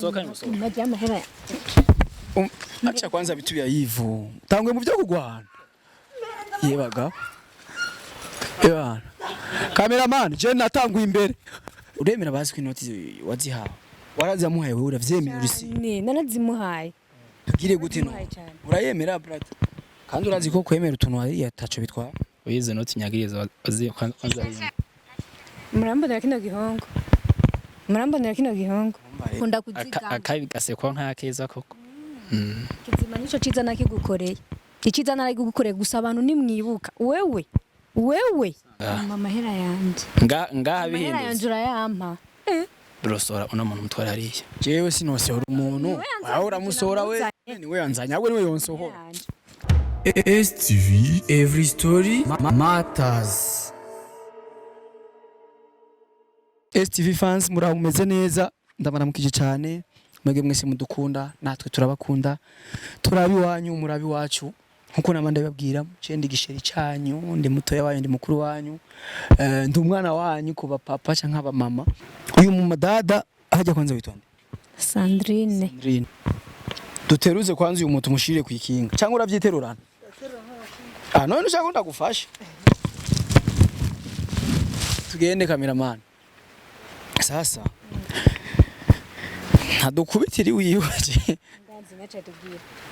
Soka nimusohoke. Maji amahera. Acha kwanza vitu vya hivyo. Tangwe mu byo kugwana. Yebaga. Yebana. Cameraman, je natanguye imbere. Uremera bazi ko inoti wazihawe. Warazimuhaye wewe uravyemera urisi. Ni narazimuhaye. Tugire gute no? Narazimuhaye cyane. Urayemera brother. Kandi urazi ko kwemera utuntu hariya ataco bitwara. Uyize noti nyagiriza wazi kwanza yimba. Murambonera kino gihungu. Murambonera kino gihungu. Kunda kuzigama. Akabi gasekwa nk'akeza koko. Kizima nico ciza nakigukoreye. Iciza naragigukoreye gusa abantu nimwibuka. Wewe. Wewe. Mama amahera yanje. Nga ngaha Amahera yanje bihindutse. urayampa. Burosora uno muntu mutwara hariya. Jewe sinosohora umuntu. Niwe yanzanye, Aho uramusohora we. Niwe yanzanye, ahubwo niwe yonsohora. Yanje. STV Every Story Matters. STV fans, muraho mumeze neza? Ndabaramukije cyane mwebwe mwese mudukunda, natwe turabakunda, turabi wanyu murabi wacu, nkuko naba ndababwira. Ce ndi gisheri cyanyu, ndi mutoya wanyu, ndi mukuru wanyu, ndi umwana wanyu kuba papa canke aba mama. Uyu mu madada hajya kwanza witonde. Sandrine. Sandrine, duteruze kwanza uyu muntu mushire kwikinga cyangwa uravyiterurana? Ah, none ushaka ko ndagufasha? Tugende, cameraman. Sasa ntadukubitira iwiwe,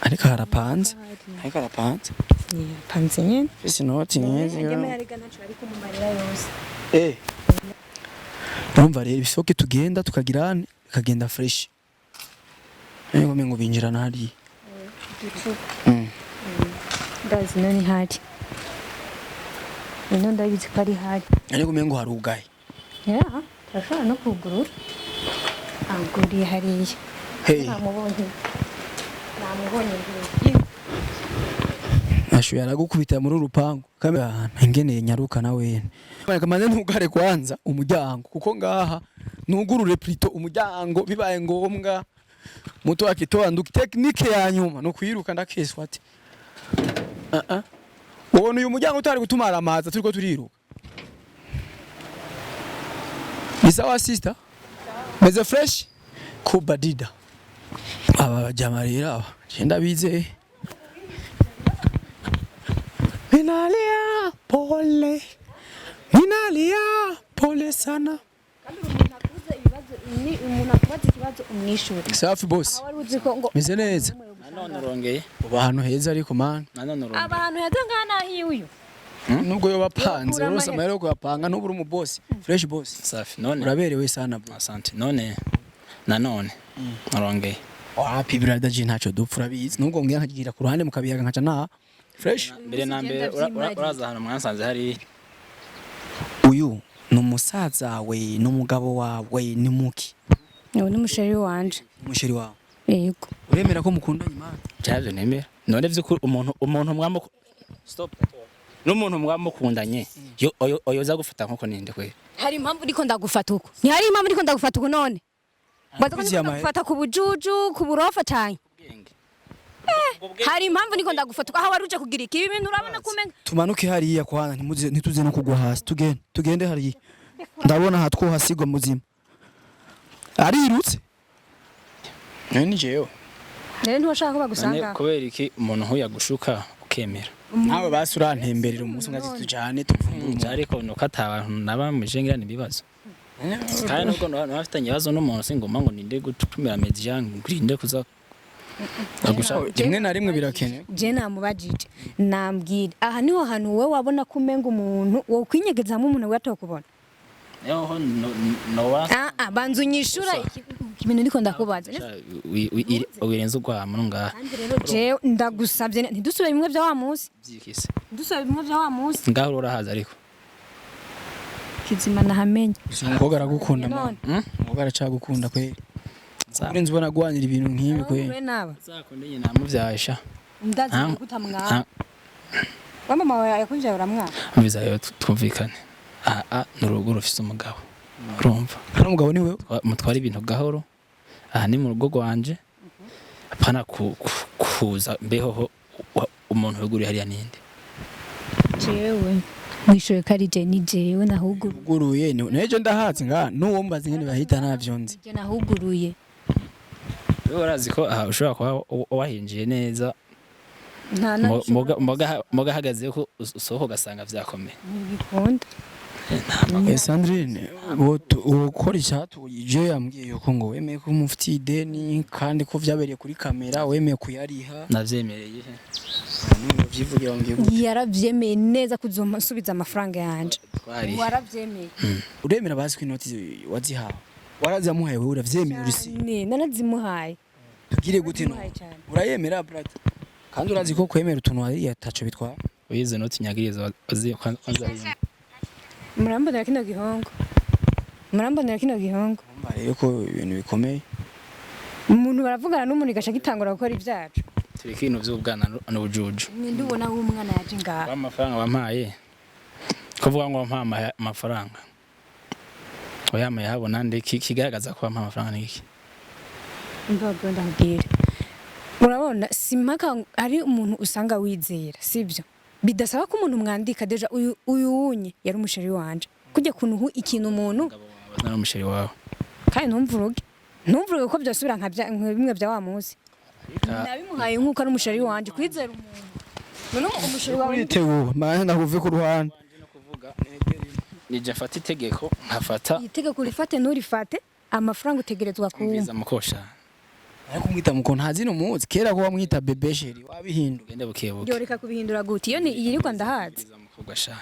ariko harapanze, ariko harapanze. Panze nyene. Fisi inoti nyezi. Ariko ntaco ari kumumarira yose. Urumva rero ibisoke tugenda tukagira kagenda fresh. Ngo ngo binjirana hariya. Ndazi none hari. Ino ndabizi ko ari hari. Ariko umengo harugaye. Ya, turashobora no kugurura. Aguriye hariya. Hey. Namubonye. Namubonye ngiye. Ashu yaragukubita muri urupangu. Kamera ngeneye nyaruka na wene. Kamaze ntugare kwanza umuryango kuko ngaha nugurure plutôt umuryango bibaye ngombwa. Muto akitoa nduki technique ya nyuma no kwiruka ndakeswa ati. Ah ah. Ubona uyu muryango utari gutumara amazi turiko turiruka. Ni sawa sister? Meze fresh? Kubadida. Aba bajama rero aba. Genda bize. Minalia pole. Minalia pole sana. Ni umuntu akubaza ikibazo umwishure. Safi boss. Wari uzi ko ngo Meze neza. Nanone urongeye. Uba ahantu heza ariko man. Nanone urongeye. Abantu yaza ngaha nahi uyu. Nubwo yo bapanze, Yokura urose amahera. amahera yo kuyapanga nubwo uri umu boss. Fresh boss. Safi none. Uraberewe sana bro. Asante. None nanone urongeye. Wapi brother, je ntacyo dupfa urabizi. Nubwo ngiye nkagira ku ruhande mukabiyaga nkaca na fresh. Mbere na mbere uraza ahantu mwansanze hariya. Uyu ni umusaza we, ni umugabo wawe, ni muki? Uyu ni umusheri wanje. Umusheri wawe. Yego. Uremera ko mukundanye man? Cyavyo nemera. None vy'ukuri umuntu mwamu stop. N'umuntu mwamukundanye yo oyoza gufata nkuko ninde kwe. Hari impamvu ndiko ndagufata uko. Ni hari impamvu ndiko ndagufata uko none. Baza ko Kuziya ndiko amahera. ndagufata ku bujuju, ku burofa cyane. Hari impamvu ndiko ndagufata uko aho wari uje kugira iki ibintu urabona kumenga. Tumanuke hariya kwana ntimuze ntituze no kugwa hasi, tugende tugende hariya, ndabona aha twohasigwa muzima arirutse none ni jewe. Rero ntiwashaka ko None bagusanga. kubera iki umuntu nk'uyu agushuka ukemera? Nawe basi urantemberera umunsi umwe ati tujane tuvumbure umuntu. Ariko nuko atabantu naba mujengirana ibibazo. Kandi nubwo naba mfitanye ibibazo n'umuntu singomba ngo ninde gutumira media ngirinde kuza agusha. Rimwe na rimwe birakenewe. Je namubajije nambwira aha niho hantu wowe wabona kumenga umuntu wokwinyegezamo umuntu we atokubona. Yoho nowa. Ah ah, banza unyishura ibintu ndiko ndakubaza. Wirenze ugwama no ngaha. Kandi rero jewe ndagusabye ntidusubire bimwe bya wa munsi. Byikise. Ntidusubire bimwe bya wa munsi. Ngaho urahaza ariko. Kizima nahamenye. Gusa umukobwa aragukunda man. None. Umukobwa aracagukunda kweli. Urenze ubona agwanira ibintu nk'ibi kweli. We naba. Zakunde nyina muvyasha. Ndazi Ah. gutamwa. Wa mama wawe yakuvyaye uramwana. Mbizayo twumvikane. Aha ni urugo rufise umugabo. Urumva. Hano umugabo ni wewe. Mutwara ibintu gahoro. Aha ni mu rugo rwanje. Apana kuza mbeho ho umuntu wiguriye hariya ninde. Jewe. Mwishuye ko ari je ni jewe nahuguruye. Uguruye ni nejo ndahatse nga nuwo mbaza ingene bahita ntavyo nzi. Je nahuguruye. Wewe urazi ko aha ushobora kuba wahinjiye neza, Nta na muga hagaze ko usohoka ugasanga vyakomeye. Ntibikunda. Sandrine, wokora icyatuje, yambwiye yuko ngo wemeye ko umufitiye ideni kandi ko vyabereye kuri kamera, wemeye kuyariha. Navyemereye he? None uvyivugira, wambwiye gute? Yaravyemeye neza kuzosubiza amafaranga yanje. Twari Waravyemeye. Uremera bazi ko inoti wazihawe, warazimuhaye wewe, uravyemera urisi? Cyane, narazimuhaye. Tugire gute no? Narazimuhaye cyane. Urayemera brother, kandi urazi ko kwemera utuntu wariye ataco bitwara. Wize noti nyagiriza kwanza. Murambonera kino gihungu, murambonera kino gihungu. Urumva rero ko ibintu bikomeye. Umuntu baravugana n'umuntu igaca gitangura gukora ibyacu. Tureka ibintu vy'ubwana n'ubujuju. Ninde ubona w'umwana yaje ngaha? Amafaranga wampaye, kuvuga ngo wampaye amafaranga, wayamaye habona nde? Kigaragaza ko wampaye amafaranga ni iki? Mbago ndabwira, urabona si mpaka ari umuntu usanga wizera, sibyo? Bidasaba ko umuntu mwandika. Déjà uyu wunye yari umuchéri wanje, kujya kuntu ikintu umuntu Umugabo wawe n'umuchéri wawe. Kandi ntumvuruge, ntumvuruge ko byosubira nka bimwe bya wa munsi. Nabimuhaye nk'uko ari umuchéri wanje. Kwizera umuntu, none umuchéri wawe? Uriteguwe mana, ndakuve ku ruhande. Nije mfata itegeko, nkafata. Itegeko urifate nturifate, amafaranga utegerezwa kumpa. Kumviza mukosha. Ariko umwita muko ntazi n'umunsi kera ko wamwita bébé chéri, wabihindura. Ugende buke buke. Yoreka kubihindura gute? Iyo ni iyirirwa ndahazi. Kumviriza mukobwa sha,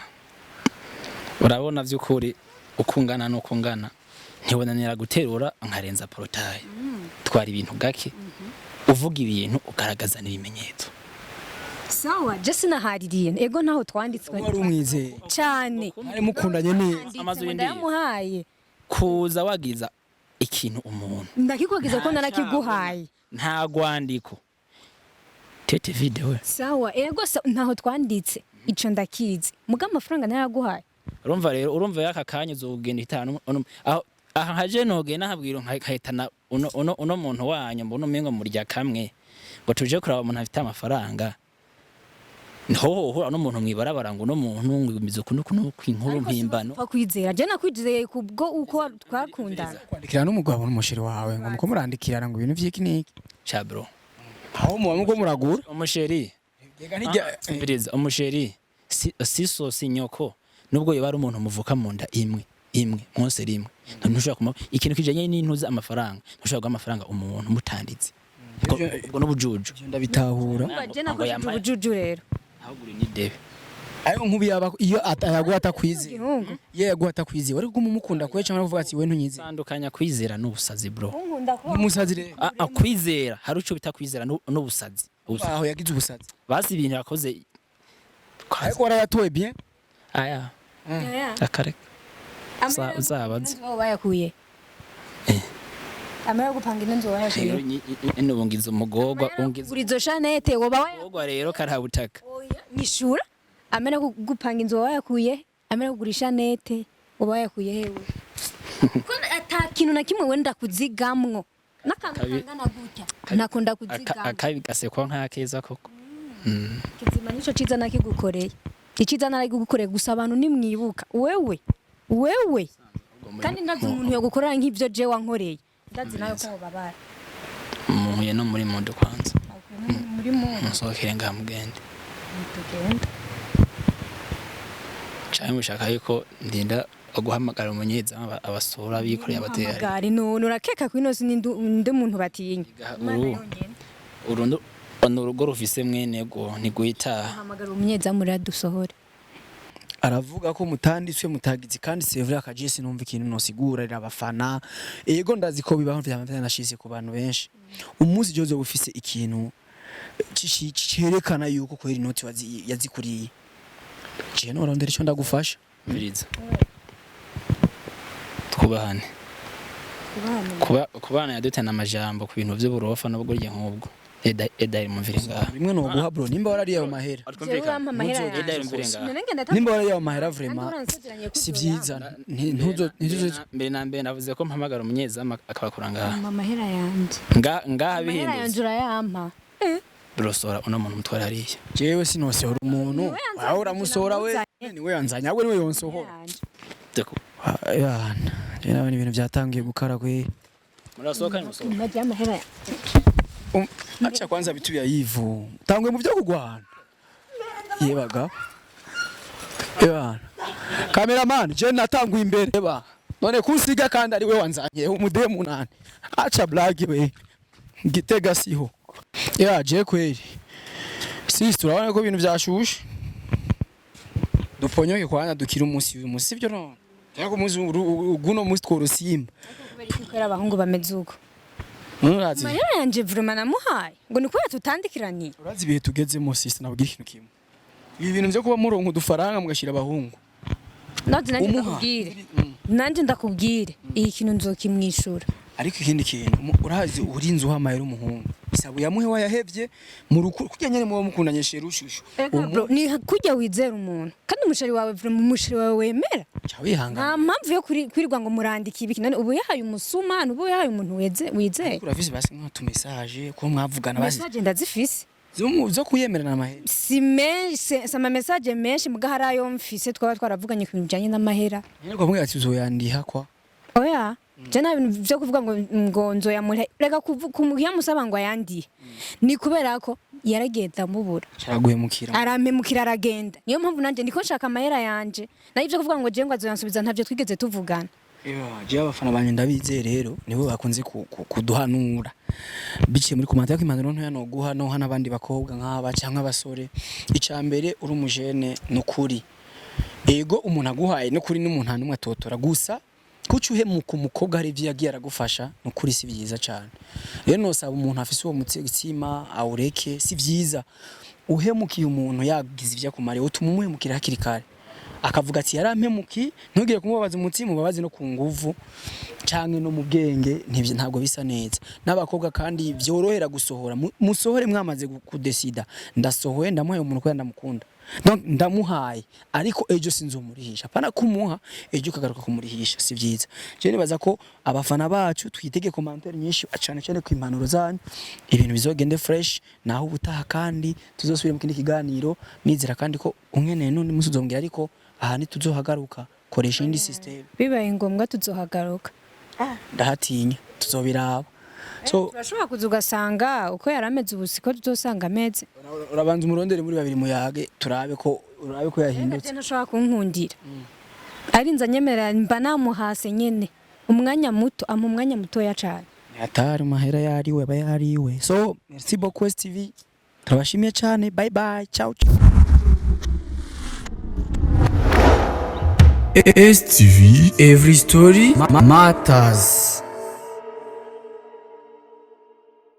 urabona vy'ukuri uko ungana n'uko ungana ntibonanira guterura nkarenza portail. Twara ibintu gake, uvuga ibintu ugaragaza n'ibimenyetso. Sawa, je sinahaririye, ego ntaho twanditswe. Wari umwizeye. Cyane. Mwari mukundanye neza. Amazu y'indiye. Ndayamuhaye. Kuza wagiza ikintu umuntu Ndakikwagiza ko narakiguhaye. Nta rwandiko, tête vide we. Sawa, ego ntaho twanditse, ico ndakizi, muga amafaranga naraguhaye. Urumva rero, urumva yaka kanya uzogenda itanu aho aha nkaje nogenda nkabwira nkahitana uno muntu wanyu mbona umengo murya kamwe ngo tuje kuraba umuntu afite amafaranga, niho uhura n'umuntu mwibarabara ngo uno muntu ngo imize uku n'uku n'uku, inkuru mpimbano. Upfa kwizera, je nakwizeye kubwo uko twakundana. Kwandikira n'umugabo n'umuchéri wawe ngo muko murandikirana ngo ibintu vy'iki n'iki? Cha bro. Aho muba muko muragura. Umuchéri. Rega nijya. Umviriza, umuchéri si so, si nyoko, nubwo yoba ari umuntu muvuka mu nda imwe imwe mwose rimwe, ntushobora kumuha ikintu kijanye n'intuza amafaranga. Ntushobora guha amafaranga umuntu mutanditse. Ubwo n'ubujuju. Ivyo ndabitahura. Urumva je Ngo nakoresheje yambaye- ubujuju rero. Ahubwo uri n'idebe. Ariko nk'ubu yaba iyo yaguha atakwizeye, Igihungu. iyo yaguha atakwizeye, wari kuguma umukunda kwe cyangwa uvuga ati we ntunyizeye? Tandukanya kwizera n'ubusazi, bro. Unkunda ko. N'umusazi rero. Kwizera hari ico bita kwizera n'ubusazi. Ubusazi. Aho yagize ubusazi. Basi ibintu yakoze. Ariko warayatoye bien. Aya akareka. Uzabaze. Inzu bayakuye. Eh. Amara yo gupanga ino nzu wayakuye. Ino bungiza umugorwa ungiza. Kugura izo chaînettes woba waya. Umugorwa rero karabutaka. Oya, nyishura. Amara yo gupanga inzu wayakuye, amara yo kugurisha chaînette woba wayakuye hewe? Ko ata kintu na kimwe wenda kuzigamwo. N'akantu kangana gutya. Nakunda kuzigamwo. Akabi gasekwa nk'akeza koko. Kizima nico ciza nakigukoreye. Iciza naragigukoreye, gusa abantu nimwibuka. Wewe. Wewe. Kandi ndazi umuntu yogukorera nk'ivyo je wankoreye. Ndazi nawe ko babara. Muhuye no muri mundo kwanza. Muri mu. Musohokere ngaha mugende. Tugenda. Canke mushaka yuko ndinda guhamagara umunyezamu abasura bikoreye abatera? Hamagara none urakeka ko ino si ninde muntu batinya? Uru uru ni urugo rufise mwene go ntiguhita. Hamagara umunyezamu rero dusohore. Aravuga ko mutanditswe, mutagize, kandi c'est vrai akajesi numva ikintu nosigura abafana. Ego, ndazi ko bibaho, vyanashise ku bantu benshi. Umunsi jozo ufise ikintu cerekana yuko kweri inoti yazikuriye, je norondera ico ndagufasha. Mviriza, twubahane. Kuba kubana yadutana amajambo ku bintu vy'uburofa n'ubugoryi nk'ubwo. Eda eda mumvire ngaha. Rimwe noguha bro, nimba warariye ayo mahera. Jewe urampa amahera Eda yanjye. mumvire ngaha. None ngenda. Nimba warariye ayo mahera, vraiment uransezeranye ko si vyiza. Ntuzo ntuzo. Mbere na mbere navuze ko mpamagara umunyezamu akabakura ngaha. Ampa amahera yanjye. Ngaha Amahera bihindutse. yanjye urayampa. Burosora uno muntu mutwara hariya. Jewe sinosohora umuntu. Niwe yanzanye. Aho uramusohora we, niwe yanzanye, ahubwo niwe yonsohora. Yanjye. Deko. Yana je nabona ibintu byatangiye gukara kwe. Murasohoka, nimusohoka. Majya amahera yanjye. Acha kwanza vitu vya hivyo. Tangwe mu byo kugwana. Yebaga. Ebana. Cameraman, je natanguye imbere. Eba. None kunsiga kandi ari we wanzanye umudemu nani. Acha blague we. Gitega siho. Ya je kweli. Sisi turabona ko ibintu byashushe. Duponyoke kwanza dukira umunsi uyu munsi sibyo no. Cyangwa umunsi guno munsi tworosimba. Kubera abahungu bameze uko. Urazi. Mahera yanje vraiment namuhaye ngo ni kubera tutandikiraniye. Urazi ibihe tugezemo, sisi, nabwira ikintu kimwe. Ibi bintu byo kuba muronka udufaranga mugashira abahungu. Nanje Umuha. ndakubwire, nanje ndakubwire, iyi kintu nzokimwishura. Ariko ikindi kintu, urazi urinze uha amahera umuhungu. Isaba uyamuhe wayahevye mu rukundo kurya nyene muba mukundanye sherushushu. Bro, ni kujya wizera umuntu kandi umuchéri wawe, vraiment umuchéri wawe wemera. Ca wihangana. Nta mpamvu yo kwirirwa ngo murandike ibiki. None ubu yahaye umusuma, ubu yahaye umuntu wizeye. Urafise basi nka message ko mwavugana basi Message ndazifise. Zo kuyemerana amahera. Si menshi, si ama message menshi, muga hari ayo mfise twaba twaravuganye ku bintu bijanye n'amahera. Nyene kwa ati uzoyandiha kwa. Oya, je nta bintu vyo kuvuga ngo nzoyamuhe. Reka kuyamusaba ngo ayandihe ni kubera ko yaragenda mubura. Caraguhemukira. Arampemukira, aragenda. Niyo mpamvu nanje ndiko nshaka amahera yanje. Nayo ivyo kuvuga ngo je ngo azoyansubiza, ntavyo twigeze tuvugana. Ewa, je abafana banje ndabizeye rero nibo bakunze kuduhanura biciye muri commentaire ko impanuro ntoya noguha no hana abandi bakobwa nk'aba canke abasore. Ica mbere, uri umujene, nukuri ego umuntu aguhaye nukuri n'umuntu nta numwe atotora gusa kuki uhemuka umukobwa hari ivyo yagiye aragufasha, nukuri si byiza cane. Rero nosaba umuntu afise uwo mutsima awureke, si vyiza. Uhemukiye umuntu yagize ivyo akumariye, utuma umuhemukira hakiri kare akavuga ati yarampemukiye. Ntugire kumubabaza umutima, ubabaze no ku nguvu canke no mu bwenge, ntabwo bisa neza. N'abakobwa kandi vyorohera gusohora, musohore mwamaze kudesida: ndasohoye, ndamuhaye umuntu kubera ndamukunda. Donc ndamuhaye, ariko ejo sinzomurihisha. Apana kumuha ejo ukagaruka kumurihisha, si vyiza. Je nibaza ko abafana bacu twitege commentaire nyinshi cane cane ku impanuro zanyu, ibintu bizogende fresh. Naho ubutaha kandi tuzosubira mu kindi kiganiro, nizera kandi ko unkeneye n'undi musi uzombwira, ariko aha ntituzohagaruka, koresha indi system. Bibaye ngombwa tuzohagaruka. Ndahatinya, tuzobiraba. So Turashobora kuza ugasanga uko yari ameze ubu siko tuzosanga ameze. Urabanza umurondere muri babiri muyage, turabe ko urabe ko yahindutse. Ntashobora kunkundira arinze anyemerera, mba namuhase nyene umwanya muto, ampa umwanya mutoya cane. Atari mahera yariwe aba yariwe. So merci beaucoup STV, turabashimiye cyane. Bye bye, ciao ciao. STV Every Story Matters.